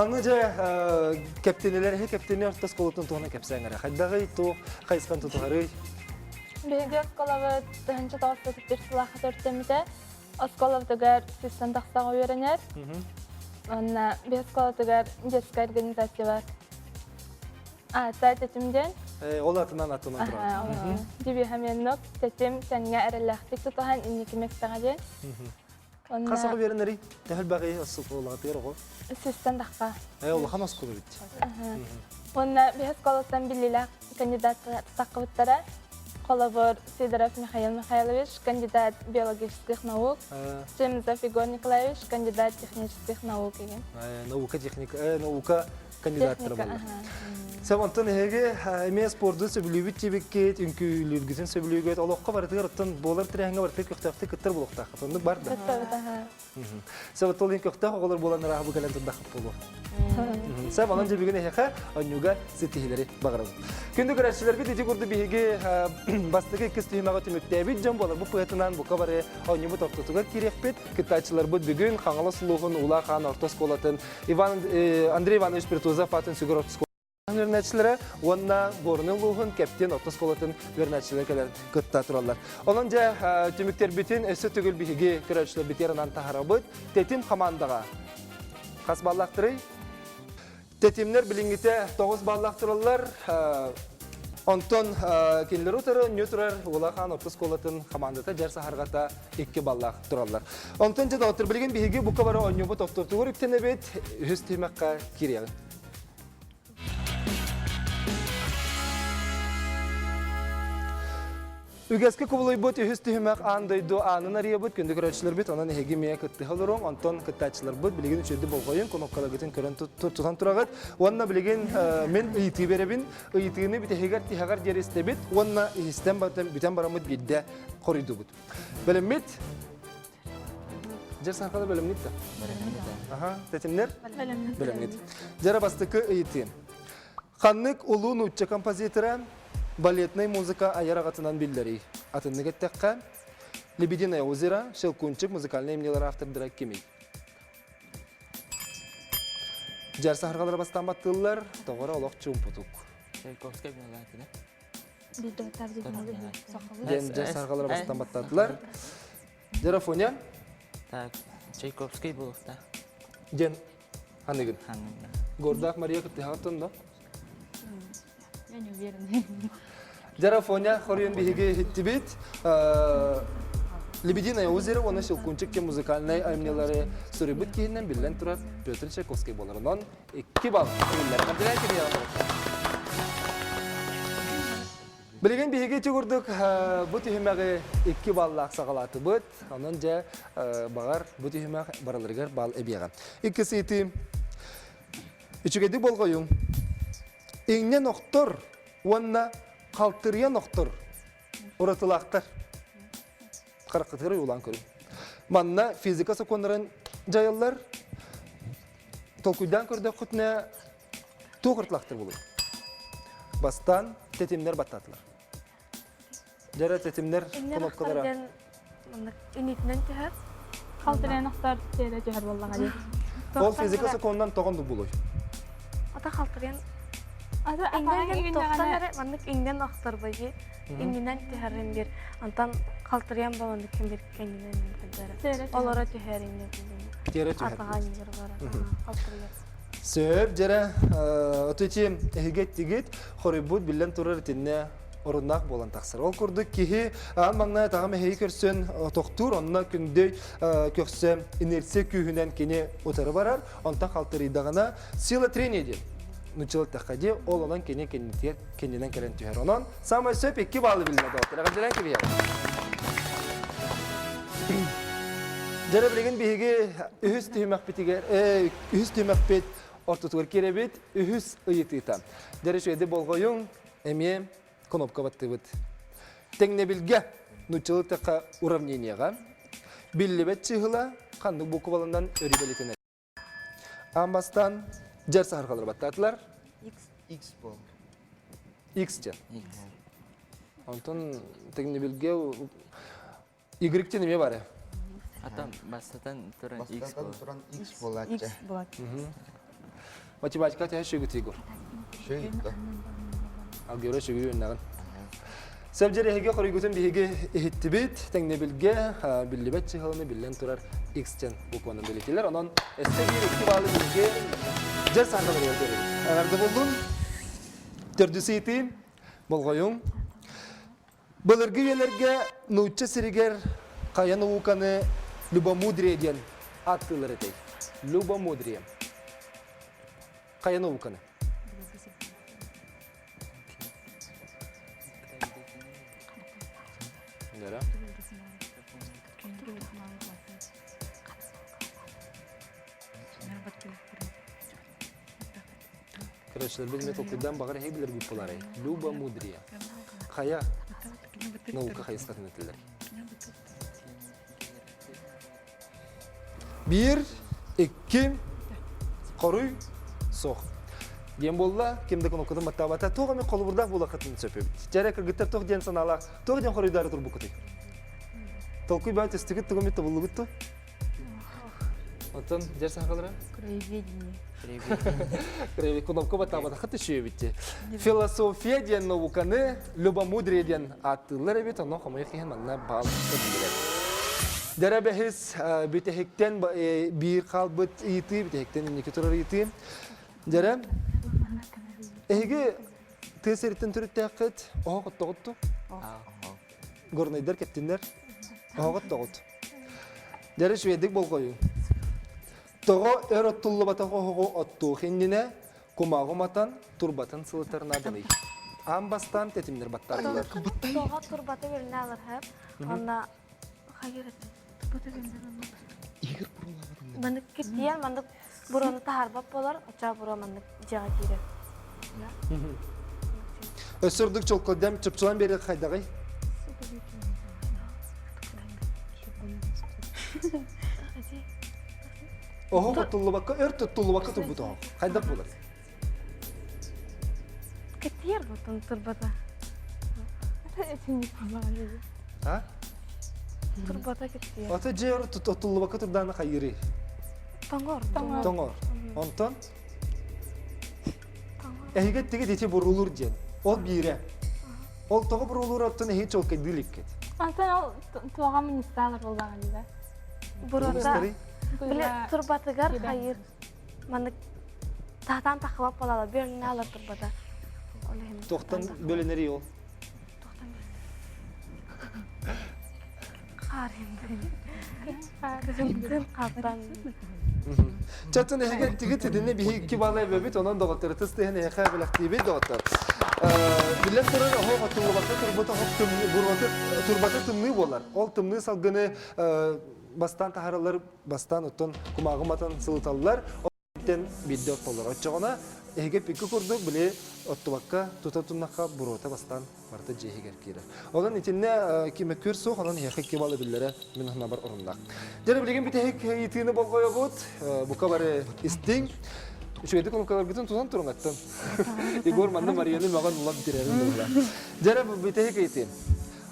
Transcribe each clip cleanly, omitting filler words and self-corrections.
Аны дьэ кэптинилэр эһи кэптини орто оскуолатын туһунан кэпсээҥ эрэ. Хайдаҕый туох хайысхан тутуһарый? Биһиги оскуолабыт 1931 сылаахха төрүттэммитэ. Оскуолабытыгар сүүстэн тахсаҕа үөрэнэр. Уонна биһи оскуолатыгар детская организация бар. Аата Тэтим диэн. Ол атынан атынан турар. Дибиһаменнок Тэтим тэҥҥэ эрэллээхтик тутуһан инники миэстэҕэ диэн. Хас оҕо үөрэнэрий? Төһө элбэҕий оскуолаҕытыгар оҕо? Сүүстэн тахха. Улахан оскуола эбит. Уонна биһи оскуолаттан биллиилээх кандидат таххыбыттара. Холобур, Сидоров Михаил Михайлович, кандидат биологических наук, Чемзов Егор Николаевич, кандидат технических наук деген. Наука, техника, наука кандидаттара буолла. Сәм онтон эһиги эмиэ спорду сөбүлүүбүт диэбиккит, үҥкүүлүүргүтүн сөбүлүүгүт, олоххо барытыгар оттон буолар тэрээһиҥҥэ барытыгар көхтөөхтүк кыттар буолуохтааххыт. Оннук бар да? Кыттабыт, аха. Сәм оттон көхтөөх оҕолор буолан арааһа бу кэлэн турдаххыт буолуо. Сәм онон дьэ бүгүн эһиэхэ онньууга ситиһиилэри баҕарабыт. Күндү көрөөччүлэрбит ити курдук биһиги бастакы иккис түһүмэҕи түмүктээбит дьон буолар бу пыһытынан бука бары оонньуубут ортотугар киириэхпит. Кыттааччыларбыт бүгүн Хаҥалас улууһун Улаах Аан орто оскуолатын Иван Андрей Иванович Притузов аатын сүгэр орто үөрэнээччилэрэ уонна Горный улууһун Кэптин орто оскуолатын үөрэнээччилэрэ кэлэн кытта тураллар. Онон дьэ түмүктэрбитин өссө төгүл биһиги көрөөччүлэрбитигэр анаан таһарабыт. Тэтим хамаандаҕа хас баллаахтарый? Тэтимнэр билиҥҥитэ 9 баллаах тураллар. Онтон кинилэр утары өнньү турар Улахан орто оскуолатын хамаандата дьэр саһарҕата 2 баллаах тураллар. Онтон дьэ доҕоттор билигин биһиги бука бары оонньуубут ортотугар үктэнэбит, үһүс түһүмэххэ киириэҕиҥ. Үгэскэ кубулуйбут үһүс түһүмэх аан дойду аанын арыйабыт, күндү көрөөччүлэрбит, онон эһиги эмиэ кыттыһа олоруҥ, онтон кыттааччыларбыт билигин үчүгэйдик болҕойуҥ, кнопкаларгытын көрөн тутан тураҕыт. Уонна билигин мин ыйытыы биэрэбин, ыйытыыны бүтэһигэр тиһэҕэр диэри истэбит уонна иһистэн бүтэн бараммыт биирдэ хоруйдубут. Бэлэммит? Дьэр сахала бэлэмнит да? Аха, тэтимнэр? Бэлэмнит. Дьэрэ бастакы ыйытыы. Ханнык улуу нуучча композитора балетнай музыка айар аҕатынан биллэрий? Атыннык эттэххэ, Лебединое озеро, Щелкунчик музыкальнай эмнелер автордара кимий? Дьар саһарҕалара бастаан баттыыллар, тоҕоро олох чуумпутук. Чайковскай быһалаатына. Диэн дьар саһарҕалара бастаан баттаатылар. Дьарафоня? Так, Чайковский буолуохтаах. Диэн ханыгын? Ханыгын. Гордаах Мария кыттыһаҕыттан да? Я не уверена. Дьарафоня хоруйун биһиги иһиттибит. Лебединое озеро уонна Щелкунчик диэн музыкальнай айымньылары суруйбут киһинэн биллэн турар Петр Чайковский буолар. Онон икки балл биллэр. Билигин биһиги ити курдук бу түһүмэҕи икки баллаах саҕалаатыбыт. Онон дьэ баҕар бу түһүмэх барыларыгар балл эбиэҕэ. Иккис ыйытыы. Үчүгэйдик болҕойуҥ. Иҥнэн охтор уонна халтырыйан охтор уратылаахтар. Хараххытыгар ойуулаан көрүҥ. Манна физика сокуоннарын дьайаллар. Толкуйдаан көрдөххүтүнэ Туох ыртылахтар буолуй? Бастаан тэтимнэр баттаатылар. Дьара тэтимнэр кнопкалара. Инитинэн түһэр. Халтырыйан охтор тиэрэ түһэр буоллаҕа дии. Ол физика сокуонунан тоҕон булуй? Ата халтырыйан Иҥнэн тохтон эрэ маннык иҥнэн охтор быйы. Иҥнэн түһэрин бир. Антан халтырыйан болонук ким бир кэннинэн Олоро түһэр иҥнэн. Тиэрэ түһэр. Атаҕа иҥнэр бара. Халтырыйар. Сөп, дьэрэ, отучи эһиги эттигит, хоруйбут биллэн турар итиннэ оруннаах буолан тахсар. Ол курдук киһи аан маҥнай атаҕым эһиги көрсөн тохтуур, онно күндөй көхсө инерция күүһүнэн кини утары барар, онтон халтырыйдаҕына сила трения диэн нуччалыы эттэххэ дии, ол онон кини кэннитигэр кэннинэн кэлэн түһэр. Онон самай сөп икки баллы билинэ доҕоттор. Эҕэрдэлээн кэбиһиэҕиҥ. Дьэрэ билигин биһиги үһүс түһүмэхпитигэр үһүс түһүмэхпит ортотугар киирэбит үһүс ыйытыыта. Дьэрэ үчүгэйдик болҕойуҥ, эмиэ кнопка баттыыбыт. Тэҥнэбилгэ, нууччалыы тахха уравнениеҕа, биллибэт чыыһыла ханнык букваланан өрүү бэлиэтэнэр. Аан бастаан дьэр саһарҕалары баттаатылар. X. X бол. X диэн. X. Онтон тэҥнэбилгэ Y диэн эмиэ бар. Атан бастатан туран X Бастатан бол. туран X буолааччы. X буолааччы. Математика төһө сүгүт Егор? Шөй да. Алгебра сүгү үөннэҕин. Сәбдьэр эһиги хоруйгутун биһиги иһиттибит, тэҥнэбилгэ биллибэт чыһыланы биллэн турар X-тен букванан бэлиэтилэр. Онон өссө биир икки баалы биһиги дьэр саҥаларыгар биэрэбит. Эҕэрдэ буоллун. Төрдүс ыйытыы. Болҕойуҥ. Былыргы үйэлэргэ нуучча сиригэр хайа науканы любомудрие диэн ааттыыллар этэй? Любомудрие. Хайа науканы? Нера? Короче, билме толкуйдан бағар хей билер группалары. Люба Мудрия. Хая наука хайысқатын этилер. Биир, икки, хоруй, суох. Диэн буолла, ким да кнопкатын баттаабата, туох эмэ холобурдаах буолаххытын сөп эбит. Дьэрэ кыргыттар туох диэн санаалаах, туох диэн хоруйдаары турбуккутуй? Толкуй баа түстүгүт тугу эмит тобуллугут ту? Оттон дьэр сахалара? Краеведение. Краеведение. Кнопка баттаабатахха түшүөбүт Философия диэн науканы любомудрие диэн ааттыыллар эбит, онон хомойуох иһин манна баал эбилэр. Дэрэ бэһис бүтэһиктэн биир хаалбыт ыйытыы, бүтэһиктэн инники турар ыйытыы. Дэрэ, эһиги тыа сириттэн төрүттээххит, оһох оттоҕутту? Горнайдар кэптиннэр, оһох оттоҕут. Дэрэ шведик болҕойу. Тоҕо өр оттуллубатах оһоҕу оттуох иннинэ кумааҕы уматан турбатын сылытар наадалый. Аан бастаан тэтимнэр баттаатылар. Тоҕо турбаты бөлүнэ аларһап, онно хайыр Игорь бурулаабатын. Маннык киттиэн маннык буруону таһаарбат болар, оччоҕо буруо маннык дьиэҕэ киирэр. Өссө ордук чолкойдам чопчулан биэрэр хайдаҕый? Оһох оттуллубакка, өр туттуллубакка турбут оһох. Хайдах буолар? Кэтиэр бутун турбата. А? Турбата кэтиэр. Ото дьиэ өр оттуллубакка турдааны хайыырый? Тоҥор. Тоҥор. Онтон? Эһиги эттигит ити бурулур диэн. Ол биирэ. Ол тоҕо бурулуур оттон эһиги чуолкайдыы иликкит. Онтон ол туоҕа министалар буоллаҕа дии да. Бурута. Били турбатыгар хайыр. Маннык таатаан таххыбат буолала бөлүнэ алар турбата. Тохтан бөлүнэри ол. Тохтан Хаар Чатын эһиги тигит итинне биһи икки баалы эбэбит, онон доҕоттору тыс тыһын эһиэхэ бэлэхтиибит доҕоттор. Биллэн турар, оһох оттуллубакка турбут оһох турбата тымныы буолар. Ол тымныы салгыны бастаан таһараллар, бастаан оттон кумааҕы матан сылыталлар. Ол биирдэ оттоллор. Оччоҕуна эһиги пикки курдук били оттубакка тута туннахха буруота бастаан барыта дьиэ иһигэр киирэр. Онон итиннэ кимэккүр суох, онон эһиэхэ икки балл биллэрэ мин санаабар оруннаах. Дьэ, билигин бүтэһик ыйытыыны болҕойобут. Бука бары истиҥ. Үчүгэйдик онукаларгытын тутан туруҥ аттан. Егор манна Марияны мөҕөн улам тирэрин буолла. Дьэ, бүтэһик ыйытыы.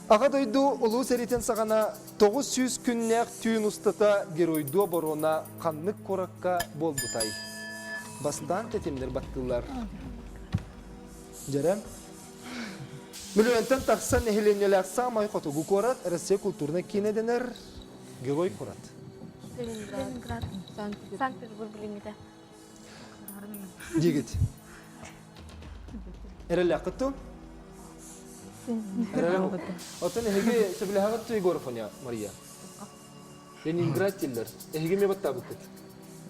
Аҕа дойду Улуу сэриитин саҕана 900 күннээх түүн устата геройдуу оборона ханнык куоракка буолбутай? Бастаан тэтимнэр баттыылар. Дьэрэ. Миллионтан тахса нэһилиэнньэлээх саамай хотугу куорат Россия культурнай киинэ дэнэр Герой куорат. Ленинград. Санкт-Петербург билиҥҥитэ. Диигит. Эрэллээххит ту? Оттон эһиги сөбүлэһэҕит ту Егоров Мария? Ленинград дииллэр. Эһиги эмиэ баттаабыккыт?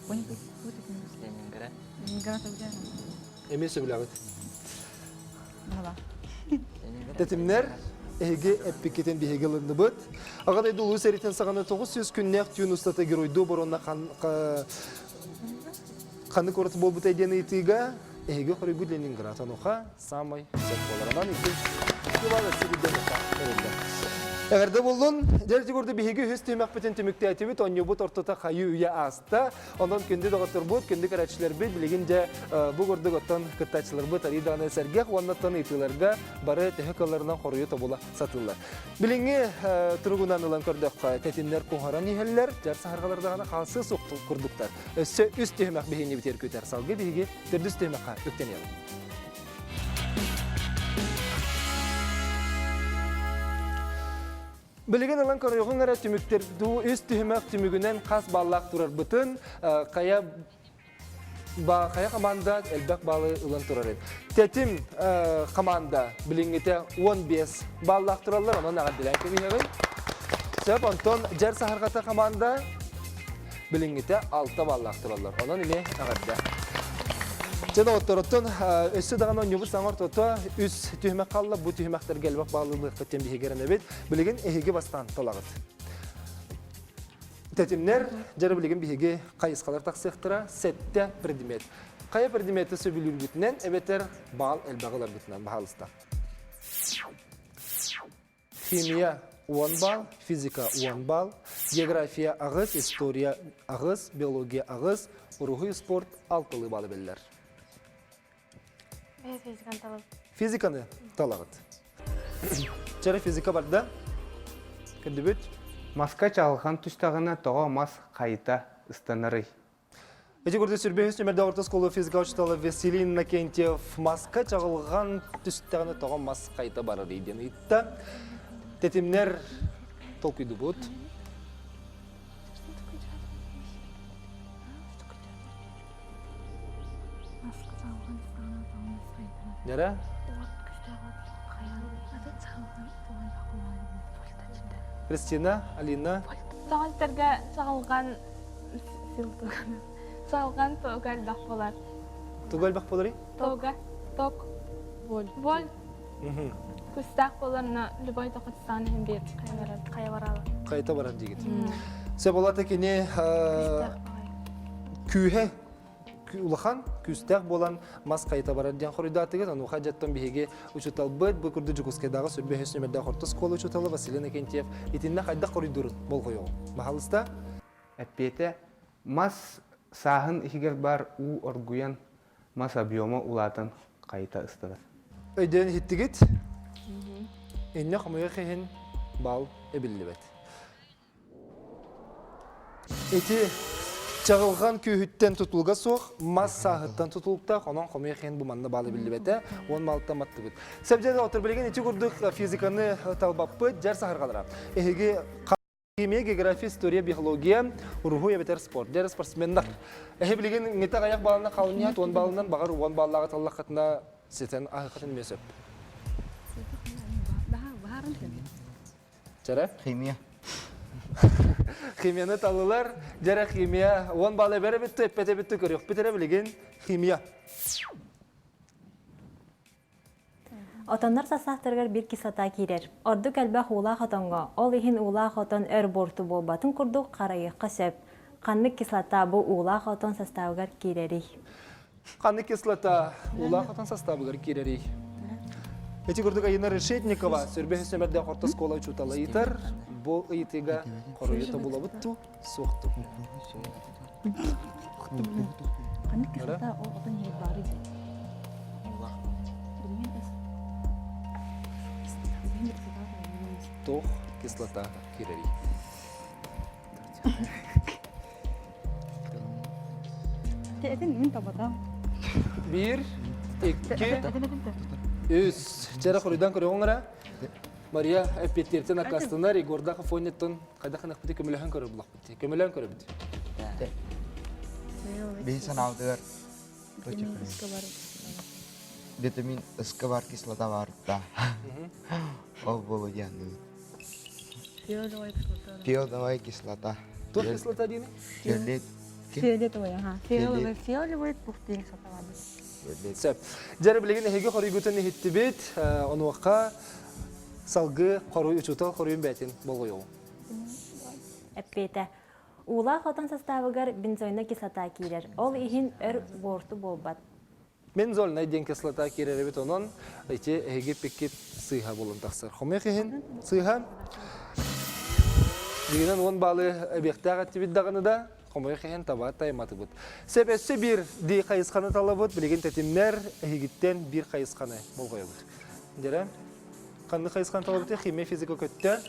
Ленинград. Ленинград Эмиэ сөбүлэҕит. Тэтимнэр эһиги эппиккитин биһиги ылынныбыт. Аҕа дойду Улуу сэриитин саҕана 900 күннээх түүн устата геройдуу оборона ханнык куорат буолбутай диэн ыйытыыга эһиги хоруйгут Ленинград онуха самай сөп буолар. Онон икки Иван Васильевич өрүллэр. Эҕэрдэ буоллун. Дьэ курдук биһиги үһүс түһүмэхпитин түмүктээтибит. Оонньуубут ортото хайыы үйэ ааста. Онон күндү доҕотторбут, күндү көрөөччүлэрбит билигин дьэ бу курдук оттон кыттааччыларбыт арыый даҕаны сэргэх уонна оттон ыйытыыларга бары төһө кыалларынан хоруйу тобула сатыыллар. Билиҥҥи туругунан ылан көрдөххө, тэтимнэр куһаран иһэллэр, дьар саһарҕалар даҕаны хаалсыы суох курдуктар. Өссө үс түһүмэх биһиги битиэр күүтэр. Салгыы биһиги төрдүс түһүмэххэ үктэниэҕиҥ. Билигин ылан көрүөҕүҥ эрэ түмүктэр үс түһүмэх түмүгүнэн хас баллаах турарбытын хайа хайа команда элбэх баллы ылан турар Тэтим команда билиҥҥитэ 15 баллаах тураллар, онон эҕэрдэлээн кэбиһэҕин. Сөп, онтон Дьэр Саһарҕата команда Билиҥҥитэ 6 баллаах тураллар. Онон эмиэ эҕэрдэ. Дьэ доҕотторуттан өссө даҕаны оонньуубут саҥа ортото үс түһүмэх хаалла. Бу түһүмэхтэргэ элбэх бааллыылыахпыт диэн биһиги эрэнэбит. Билигин эһиги бастаан талаҕыт. Тэтимнэр, дьэ билигин биһиги хайысхалар тахсыахтара. Сэттэ предмет. Хайа предмети сөбүлүүргүтүнэн эбэтэр баал элбэҕи ыларгытынан баһаалыста. Химия 10 балл, физика 10 балл, география 8, история 8, биология 8, уруһуй спорт алтылыы баллы биллэр. Физиканы талабыт. Физиканы талаҕыт. Чэрэ физика барда. Көрдүбүт. Маска чаҕылхан түстэҕинэ тоҕо мас хайыта ыстанарый? Ити курдук сүрбэһис нүмерде орто оскуола физика учуутала Василий Иннокентьев маска чаҕылҕан түстэҕинэ тоҕо мас хайта барар диэн ыйытта. Тэтимнэр толкуйдубут. Нера? Кристина, Алина. Тоҕо чаҕылҕан Салган туга элбэх буолар. Туга элбэх буоларый? Туга. Ток. Боль. Боль. Кустаах буоларына любой тохотстаан иһин биир хайа барар. Хайта барар диигит. Сөп олата кини күүһэ улахан күүстээх буолан мас хайыта барар диэн хоруйдаатыгыт. Онуоха дьэттон биһиги учууталбыт бу курдук Дьокуускайдааҕы сүрбэһис нүмердээх орто оскуола учуутала Василий Иннокентьев итиннэ хайдах хоруйдуурун болҕойоҕум. Баһаалыста. Эппиэтэ мас сааһын иһигэр баар уу оргуйан мас объема улаатан хайыта ыстанар. Өйдөөн иһиттигит? Инньэ хомойуох иһин бал эбиллибэт. Ити чаҕылҕан күүһүттэн тутулуга суох, мас сааһыттан тутулуктаах, онон хомойуох иһин бу манна баал эбиллибэтэ, уон баалтан маттыбыт. Сөбдьэ доҕоттор, билигин ити курдук физиканы талбаппыт, дьэр саһарҕалара. Эһиги Химия, география, история, биология, уруһуй эбэтэр спорт. Дьэ спортсменнар. Эһи билигин ҥитэ аяқ балына халынньаат 10 балынан баҕар 10 баллааҕы таллаххытына ситэн аһыххытын эмиэ сөп. Чэрэ? Химия. Химияны таллылар. Дьэрэ химия 10 балл эбэр эбитти, эппэт эбитти көрүөхпүт эрэ билигин химия. Отоннор састаахтарыгар биир кислота киирэр. Ордук элбэх уулаах отоҥҥо, ол иһин уулаах отон өр буорту буолбатын курдук харайыахха сөп. Ханнык кислота бу уулаах отон састаабыгар киирэрий? Ханнык кислота уулаах отон састаабыгар киирэрий? Ити курдук Айына Решетникова сүрбэһи сөмөрдөөх орто оскуола учуутала ыйытар. Бу ыйытыыга хоруйу тобулабыт ту, суох ту. Ханнык кислота ол отон иһэр баарый? Туох кислота киирэрий? Этин мин табатам. Биир, икки, үс. Чэрэ хоруйдан көрөҕүҥ эрэ. Мария эппиэттиэртэн аккаастанар Егордаах Афоняттан хайдах гынахпытый көмөлөһөн көрөр булахпыт. Көмөлөөн көрөбүт. Биһи санаабытыгар витамин С бар кислота бар да. Ол болу диэн. Фиолетовая кислота. Туох кислота диэни? Фиолет. Фиолетовая, ага. Фиолетовая, фиолетовая пухтин кислота бар. Сөп. Дьэ, билигин эһиги хоруйгутун иһиттибит. Онуоха салгыы хоруй учуутал хоруйун бээтин болҕойуоҕуҥ. Эппиэтэ. Уулаах отон састаабыгар бензойнай кислота киирэр. Ол иһин өр буорту буолбат. Бензольнай диэн кислота киирэр эбит онон ити эһиги пиккит сыыһа буолан тахсар. Хомойуох иһин сыыһа. Дигинен 10 балы эбиэхтээх эттибит даҕаны да, хомойуох иһин таба тайматыбыт. Сөп өссө биир дии хайысханы талабыт, билигин тэтимнэр эһигиттэн биир хайысханы болҕойобут. Дьэрэ, ханнык хайысханы талабыт химия физика көттө.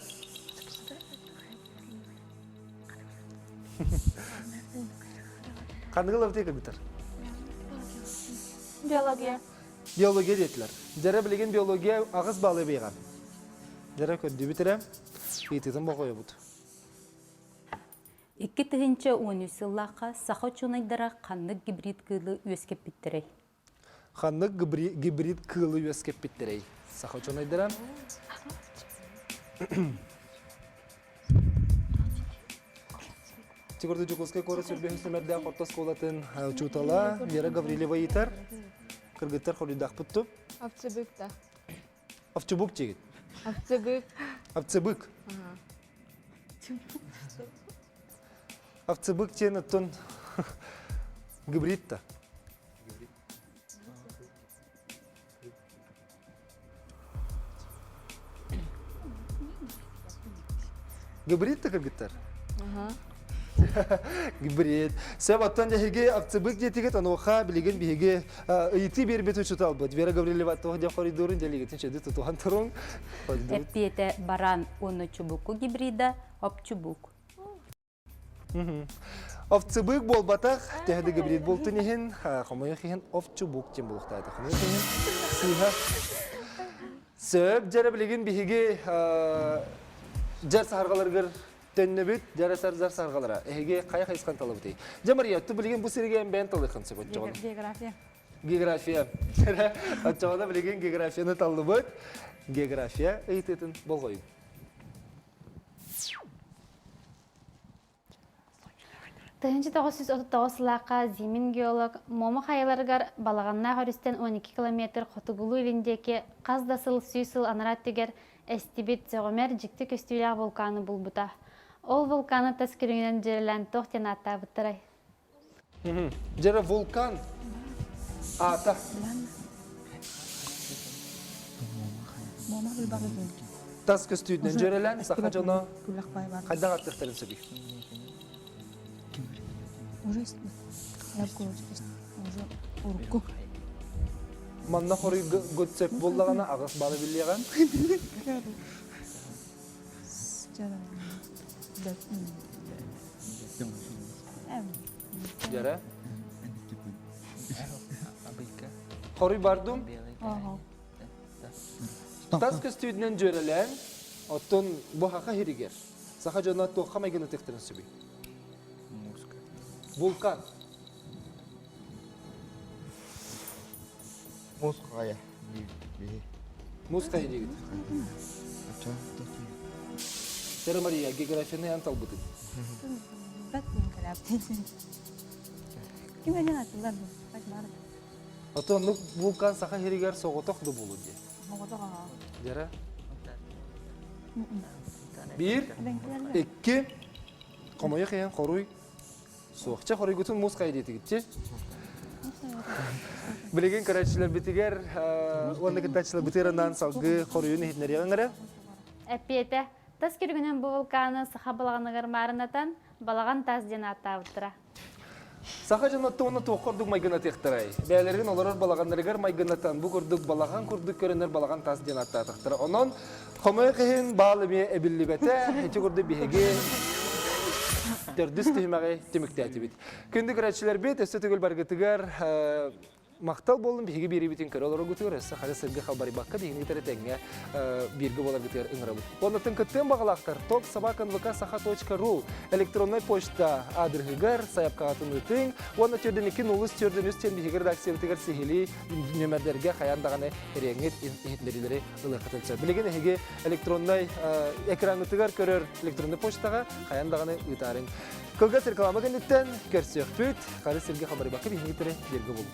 Ханныгы ылабыт кыргыттар? Биология. Биология диэтилэр. Дьэрэ билигин биология аҕыс баалы биэҕэ. Дьэрэ көрдүбүт эрэ. Ыйытыытын болҕойобут. 2013 сыллаахха саха учуонайдара ханнык гибрид кыылы үөскэппиттэрэй? Ханнык гибрид кыылы үөскэппиттэрэй? Саха учуонайдара. Тигорду Дьокуускай куорат сүрбэһин сүмэрдээх орто оскуолатын учуутала Вера Гаврильева ыйытар. Кыргыттар хоруйдаахпыт туп. Овцебык да. Овчебук диигит. Овцебык. Овцебык. Овцебык диэн оттон гибрид да. Гибрид да кыргыттар. Гибрид. Сөп оттон дьэһиги овцебык диэтигит онуоха билигин биһиги ыйытыы биэрбит учууталбыт Вера Гаврильева туох диэн хоруйдуурун дэлигитин чөдү тутуһан туруҥ. Эппиэтэ баран уонна чубуку гибрида опчубук. Овцебык буолбатах, төһө да гибрид буолтун иһин, хомойуох иһин овчубук диэн буолуохтаата. Хомойуох иһин сыыһа. Сөп, дьэрэ билигин биһиги дьэр саһарҕаларыгар төннөбүт, дьэрэ сар сарҕалара. Эһиги хайа хайысхан талабытый? Дьэ, Мария, ту билигин бу сиригэ бэйэн талыаххын сөп оччоҕуна. География. География. Оччоҕуна билигин географияны таллыбыт. География ыйытыытын болҕойуҥ. 1939 сыллаахха Зимин геолог Муома хайаларыгар Балаҕаннаах өрүстэн 12 километр хотугулуу-илин диэки хас да сыл сүүс сыл анараа өттүгэр эстибит сөҕүмэр дьикти көстүүлээх вулканы булбута. Ол вулканы тас көрүҥүнэн дьүөрэлээн туох диэн ааттаабыттарай? Дьэрэ вулкан аата. Тас көстүүтүнэн дьүөрэлээн саха дьоно хайдах аттыахтарын сөбүй? Манна хоруй сөп буоллаҕына аҕыс баалы биллиэҕэ. Дьэрэ. Хоруй бардым. Тас көстүүтүнэн дьүөрэлээн, оттон бу хаха хиригэр саха дьоно туохха майгыны тыктарын сөбүй? Вулкан. Муус хайа. Муус хайа диигит. Сера Мария, географияны эн талбытыҥ. Бэт Ким энен атылар бу? Ото оннук вулкан саха сиригэр соҕотох да буолуо диye. Соҕотох аха. Дьэрэ. Биир, икки, хомойуох иһин хоруй суох. Чэ, хоруйгутун муус хайа диэтигит, Билигин көрөөччүлэрбитигэр уонна кыттааччыларбытыгар анаан салгыы хоруйун иһитиннэриэҕиҥ эрэ. Эппиэтэ, тас көрүҥүнэн бу вулканы саха балаҕаныгар маарынатан, балаҕан таас диэн ааттаабыттара. Саха дьоно уонна туохха ордук майгынатыахтарай? Бэйэлэрин олорор балаҕаннарыгар майгынатан, бу курдук балаҕан курдук көрөнөр балаҕан таас диэн ааттаатахтара. Онон хомойуох иһин баал эмиэ эбиллибэтэ. Ити курдук биһиги төрдүс түһүмэҕи түмүктээтибит. Күндү көрөөччүлэрбит, өссө төгүл баргытыгар махтал буоллун биһиги биэриибитин көрө олороргутугар өссө хара сырга халбарыйбакка биһигини кытары тэҥҥэ бииргэ буоларгытыгар ыҥырабыт. Оннуттан кыттыан баҕалаахтар ток собака.нвк.саха.ру электроннай почта аадырыһыгар сайапкаҕытын ыытыҥ уонна төрдүн улус төрдүн үс диэн биһиги редакциябытыгар сиһилии нүөмэрдэргэ хайаан даҕаны эриэҥҥит иһитиннэриилэри ылыаххытын сөп. Билигин эһиги электроннай экраҥҥытыгар көрөр электроннай почтаҕа хайаан даҕаны ыытаарыҥ. Кылгас реклама кэнниттэн көрсүөхпүт. Хары сиргэ хабарыбакка биһиги биэргэ болун.